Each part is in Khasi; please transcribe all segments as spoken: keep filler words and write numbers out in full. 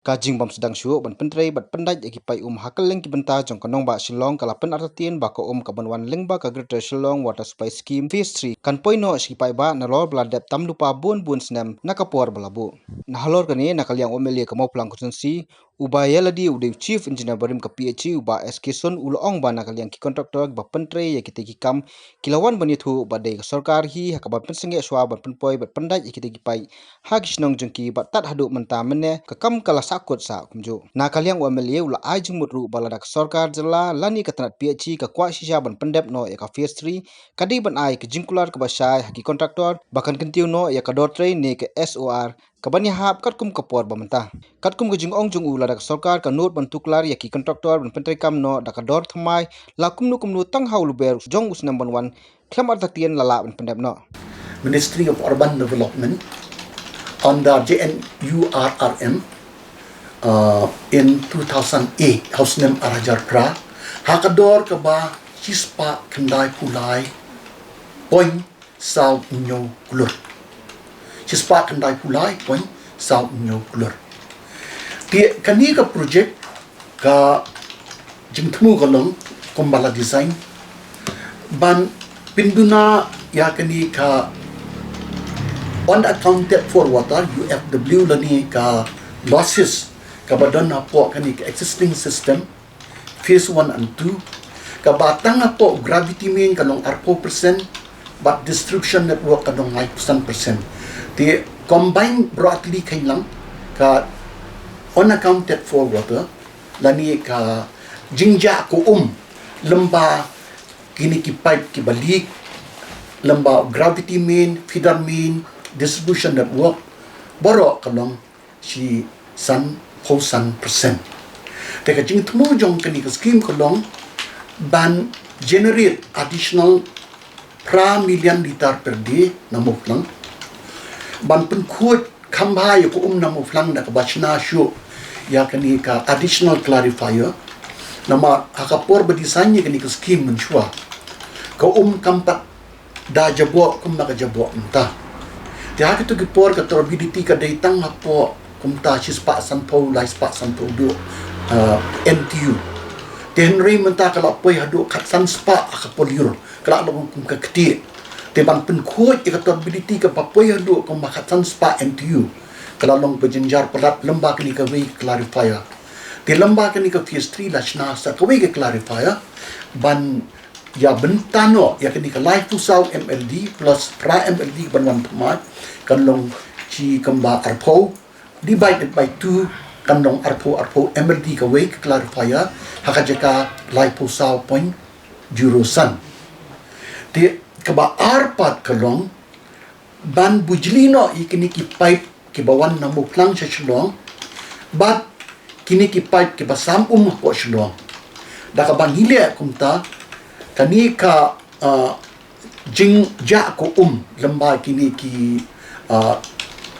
Ka jingbym sdang shuh ban pyntrei bad pyndait ïa ki paip um ha kylleng ki bynta jong ka nongbah Shillong ka la pynartatien ba ka um kaban wan lyngba ka Greater Shillong Water Supply Scheme Phase three kan poi noh sha ki paidbah nalor ba la dep tam lypa bun bun snem na ka por ba la buh. Na halor kane, na ka liang u M L A ka Mawphlang Constituency, u Bah Ïaladie, u dei u Chief Engineer barim ka P H E, u Bah S K Sun, u la ong ba na ka liang ki contractor kiba pyntrei ïa kita ki kam ki la wan ban ïathuh ba dei ka sorkar hi ha kaban pynsangeh shuwa ban pynpoi bad pyndait ïa kita ki paip ha ki shnong jong ki, bad tad haduh mynta mynne ka kam ka la sahkut sah kumjuh. Na ka liang u M L A u la ai jingmut ruh ba lada ka sorkar jylla lane ka tnat P H E ka kwah shisha ban pyndep noh ïa ka Phase three, ka dei ban ai ka jingkular kaba shai ha ki contractor ba kan kyntiew noh ïa ka dor trei ne ka S O R kaban ïahap katkum ka por ba mynta. Katkum ka jingong jong u, lada ka sorkar ka nud ban tuklar ïa ki contractor ban pyntreikam noh da ka dor thymmai, la kumno kumno tang ha u Lber jong u snem ban wan, khlem artatien la lah ban pyndep noh. Ministry of Urban Development under J N U R R M, uh, in two thousand eight, ha u snem ar hajar phra, ha ka dor kaba shispah khyndai phew lai point saw hynñiew klur. Shispah khyndai phew lai point saw hynñiew klur. Te kane ka project ka jingthmu ka long kumba la design ban pynduna ïa kane ka unaccounted for water, U F W, lane ka losses kaba don hapoh kane ka existing system, phase one and two, kaba tang hapoh gravity main ka long arphew percent, bad distribution network ka long laiphew san percent. Te combine broadly ka long ka unaccounted for water, lane ka jingjah ka um lyngba kine ki paip kiba leak, lyngba gravity main, feeder main, distribution network, baroh ka long shi sanphew san percent. Te ka jingthmu jong kane ka scheme ka long ban generate additional phra million litre per day na Mawphlang, ban pynkhuid kham bha ïa ka um na Mawphlang da kaba shna shuh ïa kane ka additional clarifier. Namar ha ka por ba design ïa kane ka scheme mynshuwa, ka um kam pat da jaboh kumba ka jaboh mynta. Te ha kito ki por ka turbidity ka dei tang hapoh kumta shispah sanphew, laispah sanphew duh, uh, N T U. Te hynrei mynta ka la poi haduh khatsan spah ha ka polyur, ka la long kum ka ktieh. Te ban pynkhuid ïa ka turbidity kaba poi haduh kumba khatsan spah N T U, ka la long ba jynjar palat lyngba kane kawei ka clarifier. Te lyngba kane ka phase three la shna sa kawei ka clarifier ban ïa bynta noh ïa kane ka laiphew saw M L D plus phra M L D kaban wan thymmai, kan long shi kumba arphew divided by two, kan long arphew, arphew M L D kawei ka clarifier, ha ka jaka laiphew saw point zero san. Te kaba ar pat ka long ban bujli noh ïa kine ki paip kiba wan na Mawphlang sha Shillong, bad kine ki paip kiba sam um hapoh Shillong. Da kaba ngi leh kumta, kane ka, ah, jingjah ka um lyngba kine ki, ah,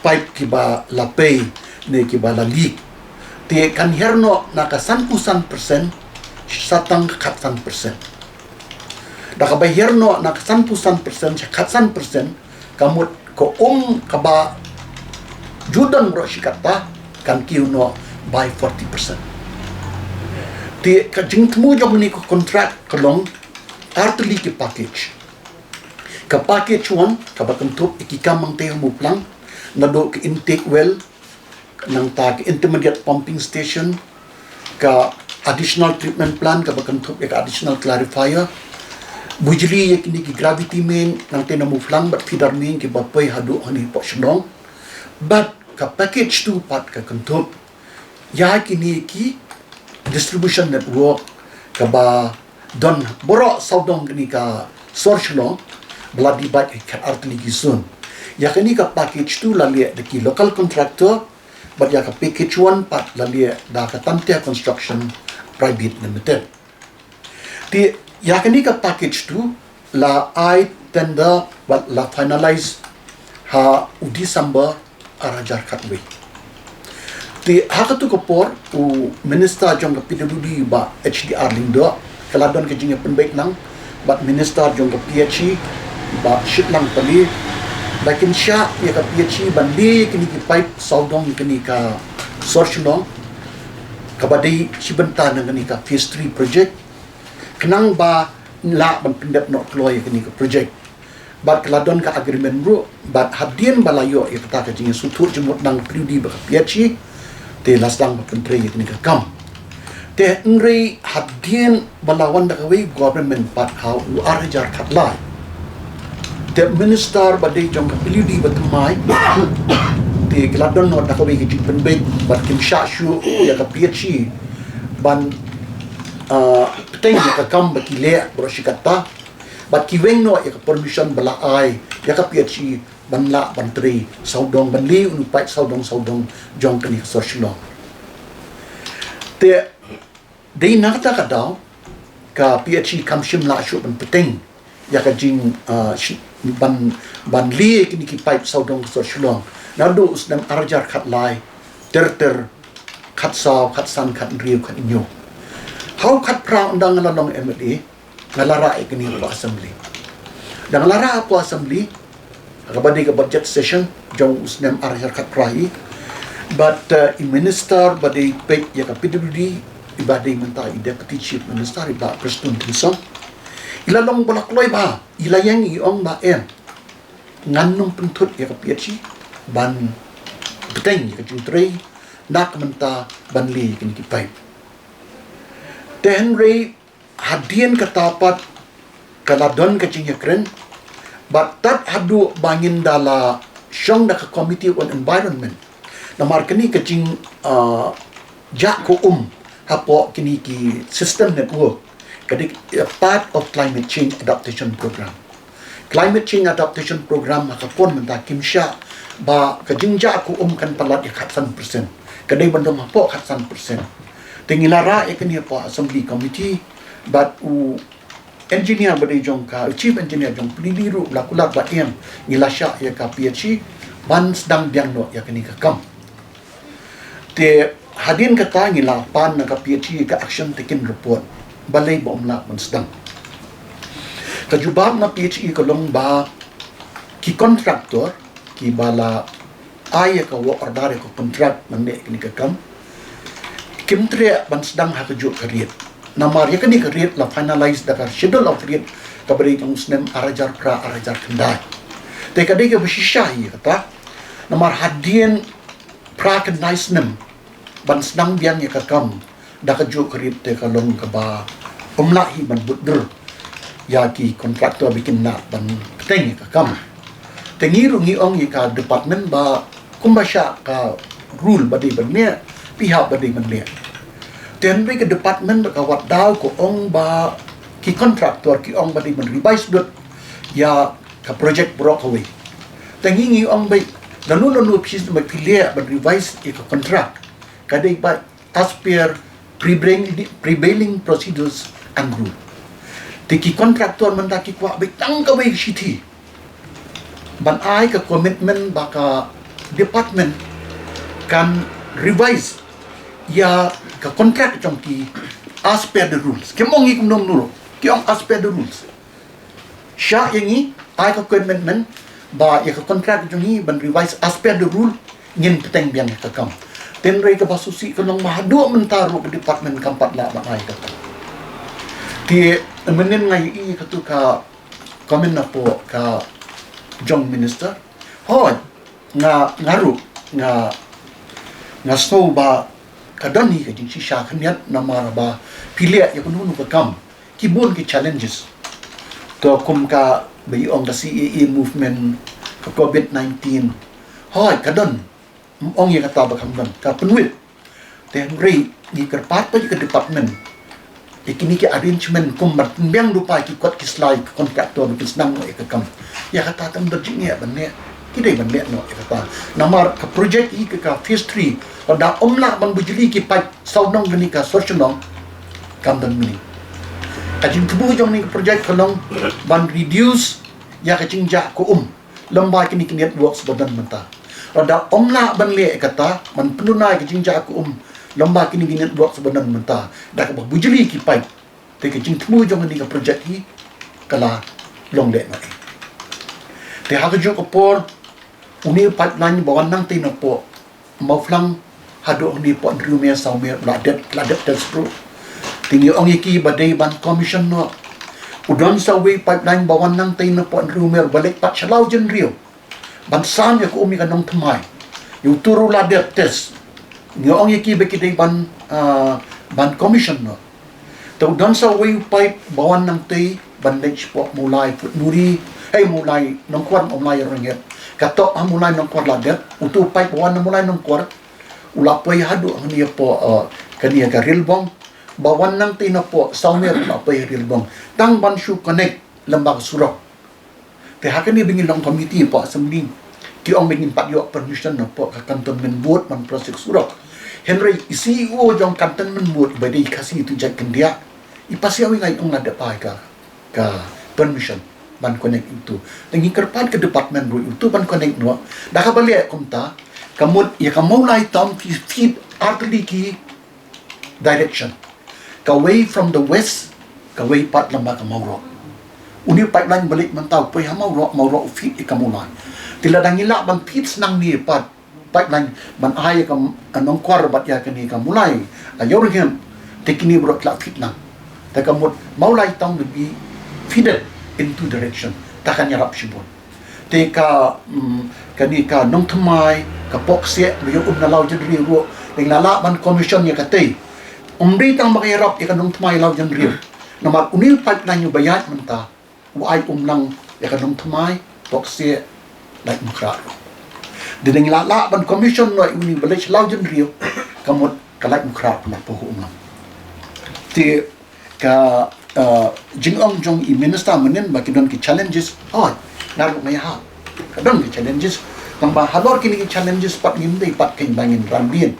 paip kiba la pei ne kiba la leak, te kan hiar noh na ka sanphew san percent sha tang ka khatsan percent. Da kaba hiar noh na ka sanphew san percent sha khatsan percent, ka mut ka um kaba ju don baroh shi katta kan kiew noh by forty percent. Te ka jingthmu jong kane ka contract ka long artylli ki package. Ka package one kaba kynthup ïa ki kam hangtei ha Mawphlang, naduh ka intake well, nangta ka intermediate pumping station, ka additional treatment plant kaba kynthup ïa ka additional clarifier, bujli ïa kine ki gravity main nangtei na Mawphlang bad feeder main kiba poi haduh hangne hapoh Shillong. Bad ka package two pat ka kynthup ïa kine ki distribution network kaba don baroh sawdong kane ka sor Shillong, ba la divide ha ki khatar tylli ki zone. Ïa kane ka package two la leh da ki local contractor, bad ïa ka package one pat la leh da ka Tantia Construction Private Limited. Te ïa kane ka package two la ai tender bad la finalize ha u December ar hajar khatwei. Te ha katu ka por u Minister jong ka P W D, Bah H D R Lyngdoh, ka la don ka jingïapynbeit lang bad Minister jong ka P H E, Bah Shitlang Pale, ba kin shah ïa ka P H E ban leh kine ki paip sawdong kane ka Sor Shillong, kaba dei shi bynta na kane ka phase three project, khnang ba lah ban pyndep noh kloi kane ka project. Bad ka la don ka agreement ruh, bad hadien ba la ïoh ïa kata ka jingïasngewthuh jingmut na ka P W D bad ka P H E, te la sdang ban pyntrei ïa kane ka kam. Te hynrei hadien ba la wan da kawei government pat ha u ar hajar khatlai, te minister ba dei jong ka P W D ba thymmai, te ka la don noh da kawei ka jingpynbeit bad kim shah shuh ïa ka P H E ban, ah, pynbeit ïa ka kam ba ki leh baroh shi katta. Bad ki weng noh ïa ka permission ba la ai ïa ka P H E ban lah ban trei sawdong, ban leh u paip sawdong sawdong jong kane ka sor Shillong. Te dei na kata ka daw ka P H E kam shym lah shuh ban pynbeit ïa ka jing, ah, shi-, ban, ban leh kine ki paip sawdong ka sor Shillong naduh u snem ar hajar khatlai ter ter, khatsaw, khatsan, khathynriew, khathynñiew. Ha u khatphra, ynda nga la long M L A, nga la rah ïa kane hapoh Assembly. Ynda nga la rah hapoh Assembly, ha kaba dei ka budget session jong u snem ar hajar khatphra hi, bad, eh, i minister ba dei peit ïa ka P W D, i ba dei mynta i Deputy Chief Minister, i Bah Prestone Tynsong, i la long ba la kloi bha, i la ïeng, i ong ba em, ngan nym pynthut ïa ka P H E ban pynbeit ïa ka jingtrei na ka bynta ban leh ïa kine ki paip. Te hynrei hadien kata pat ka la don ka jingïakren, bad tad haduh ba ngin da la shong da ka Committee on Environment. Namar kane ka jing, ah, jah ka um hapoh kine ki system network, ka dei a part of Climate Change Adaptation Program. Climate Change Adaptation Program ha ka por mynta kim shah ba ka jingjah ka um kan palat ïa khatsan percent. Ka dei ban don hapoh khatsan percent. Te ngi la rah ïa kane hapoh Assembly Committee, bad u engineer ba dei jong ka, u Chief Engineer jong P W D ruh la kular ba em, ngi la shah ïa ka P H E ban sdang biang noh ïa kane ka kam. Te hadien kata ngi la pan na ka P H E ka action taken report, balei ba ym lah ban sdang. Ka jubab na P H E ka long ba ki contractor kiba la ai ïa ka work order, ïa ka contract ban leh kane ka kam, kim treh ban sdang ha kajuh ka rate. Namar ïa kane ka rate la finalize da ka Schedule of Rate kaba dei jong u snem ar hajar phra, ar hajar khyndai. Te ka dei kaba shisha hi kata. Namar hadien phra khyndai snem ban sdang biang ïa ka kam da kajuh ka rate, te ka long kaba ym lah hi ban bud dur ïa ki contractor ba kin lah ban pynbeit ïa ka kam. Te ngi ruh ngi ong ïa ka department ba kumba shah ka rule ba dei ban leh, phi hap ba dei ban leh. Te hynrei ka department ba ka wad daw ka ong ba ki contractor ki ong ba dei ban revise lut ïa ka project baroh kawei. Te ngi ngi ong ba lano lano phi sdang ba phi leh ban revise ïa ka contract, ka dei ba as per prevailing, prevailing procedures and rule. Te ki contractor mynta ki kwah ba tang kawei ka shithi ban ai ka commitment ba ka department kan revise ïa ka contract jong ki as per the rules. Ki ong ïa kumno kumno ruh, ki ong as per the rules. Shah ïa ngi, ai ka commitment ba ïa ka contract jong ngi ban revise as per the rule, ngin pynbeit biang ïa ka kam. Te hynrei kaba sngewsih ka long ba haduh mynta ruh ka department kam pat lah ban ai ka kam. Te mynnin nga ïohi ïa katu ka comment napoh ka jong minister. Hooid, nga, nga ruh nga, nga sngew ba ka don hi ka jingshisha khyndiat namar ba phi leh ïa kano kano ka kam ki bun ki challenges. To kum kaba ïoh ong ka C A A movement, ka covid nineteen. Hooid, ka don. Ym ong ïa kata ba kam don, ka pynwit. Te hynrei ngi kyrpad pat ïa ka department, ïa kine ki arrangement kum ban pynbiang lypa ïa ki kot ki slai, ki contractor ba kin sdang noh ïa ka kam. Ïa kata kam don jingeh ban leh, ki dei ban leh noh ïa kata. Namar ka project hi ka, ka phase three, lada ym lah ban bujli ki paip sawdong kane ka sor Shillong, kam don meaning. Ka jingthmu jong kane ka project ka long ban reduce ïa ka jingjah ka um lyngba kine ki networks ba don mynta. Lada ym lah ban leh kata, ban pynduna ïa ka jingjah ka um lyngba kine ki networks ba don mynta da kaba bujli ki paip, te ka jingthmu jong kane ka project hi ka la long leh noh. Te ha kajuh ka por, une u pipeline ba wan nangtei napoh Mawphlang Haduh hangne hapoh Hynriew Mile, Saw Mile, la dep, la dep test ruh. Te ngi ong ïa ki ba dei ban commission noh. U don sa uwei pipeline ba wan nangtei na hapoh Hynriew Mile ba leit pat sha Lawjynriew ban sam ïa ka um ïa ka Nongthymmai. Ïa utu ruh la dep test. Ngi ong ïa ki ba ki dei ban, ah, ban commission noh. Te u don sa uwei u pipe ba wan nangtei ban leit shapoh Mawlai Putmuri, hei, Mawlai Nongkwar, Mawlai Rangep. Kato ha Mawlai Nongkwar la dep, utu u pipe ba wan na Mawlai Nongkwar u la poi haduh hangne hapoh, eh, kane ka Rilbong. Ba wan nangtei na hapoh Saw Mile u la poi ha Rilbong. Tang ban shu connect lem bad ka surok. Te ha kane ba ngi long committee hapoh Assembly, ki ong ba ngin pat ïoh permission na hapoh ka Cantonment Board ban pynlong surok. Hynrei i C E O jong Cantonment Board ba dei Khasi tu jait khyndiat, i pass ïa u, i ong la dep ai ka, ka permission ban connect utu. Te ngi kyrpad ka department ruh utu ban connect noh. Da kaba leh kumta, ka mut ïa ka Mawlai Town ki feed artylli ki direction. Kawei from the west, kawei pat lem bad ka Mawroh. Une u pipeline ba leit mynta u poi ha Mawroh, Mawroh u feed ïa ka Mawlai. Te lada ngi lah ban feed shuwa hangne pat pipeline ban ai ïa ka, ka Nongkwar bad ïa kane ka Mawlai, ah, Ïawrangep, te kine baroh ki lah feed lang. Te ka mut Mawlai Town will be feeded in two direction. Te kan ïarap shibun. Te ka, mm, kane ka Nongthymmai, ka Poksia, ba ïa um na Lawjynriew ruh, dang la lah ban commission ïa katei. Um dei tang ba ka ïarap ïa ka Nongthymmai Lawjynriew. Namar une u pipeline uba ïaid mynta u ai um lang ïa ka Nongthymmai, Poksia, Laitumkhrah ruh. Dang la lah ban commission noh ïa une ba leit sha Lawjynriew, ka mut ka Laitumkhrah ruh na pynhun um lang. Te ka, uh, jingong jong i minister mynnin ba ki don ki challenges, hooid, nga ruh nga ïa ha. Ka don ki challenges. Tang ba halor kine ki challenges pat ngim dei pat keiñ ba ngin rambin.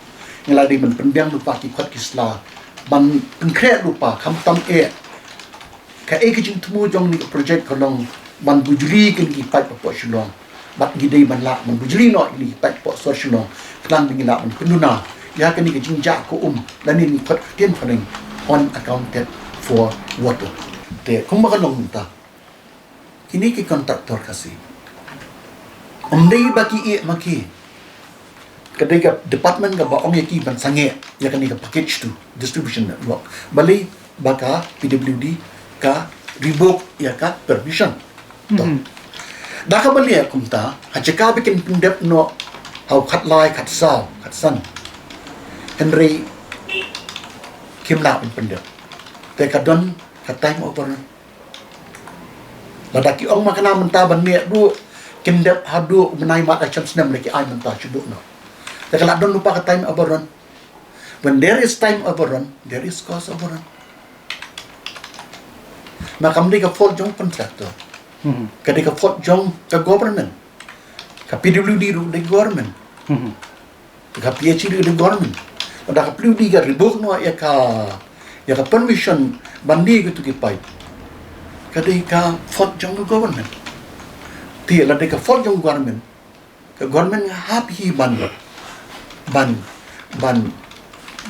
Ngi la dei ban pynbiang lypa ki khot ki sla, ban pynkhreh lypa, khamtam eh. Kaei ka jingthmu jong kane ka project ka long ban bujli kine ki pipe hapoh Shillong. Bad ngi dei ban lah ban bujli noh ïa kine ki pipe hapoh sor Shillong. Khnang ba ngin lah ban pynduna ïa kane ka jingjah ka um lane ngi khot ka ktien phareng unaccounted for water. Te kumba ka long mynta, kine ki contractor Khasi, ym dei ba ki ïeh ma ki. Ka dei ka department kaba ong ïa ki ban sangeh ïa kane ka package two distribution network. Balei? Ba ka P W D ka revoke ïa ka permission. To. Mhm. Da kaba leh kumta, ha jaka ba kin pyndep noh ha u khatlai, khatsaw, khatsan, hynrei kim lah ban pyndep. Te ka don ka time overrun. Lada ki ong ma kane mynta ban mih ruh, kin dep haduh u bnai March, snem lei ki ai mynta shu buh noh. Te ka la don lypa ka time overrun. When there is time overrun, there is cost overrun. Ma kam dei ka fault jong contractor. Hmm. Ka dei ka fault jong ka government. Ka P W D ruh dei government. Hmm. Ka P H E ruh dei government. Lada ka P W D ka revoke noh ïa ka, ïa ka permission ban die kito ki pipe, ka dei ka fault jong ka government. Te lada ka fault jong government, ka government nga hap hi ban, ban, ban,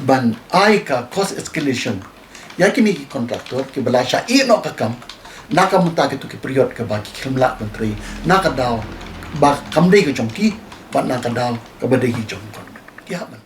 ban ai ka cost escalation ïa kine ki contractor kiba la shah ïeh noh ka kam na ka bynta kito ki period kaba kim lah ban trei, na ka daw ba kam dei ka jong ki, bad na ka daw kaba dei hi jong government. Ki hap ban.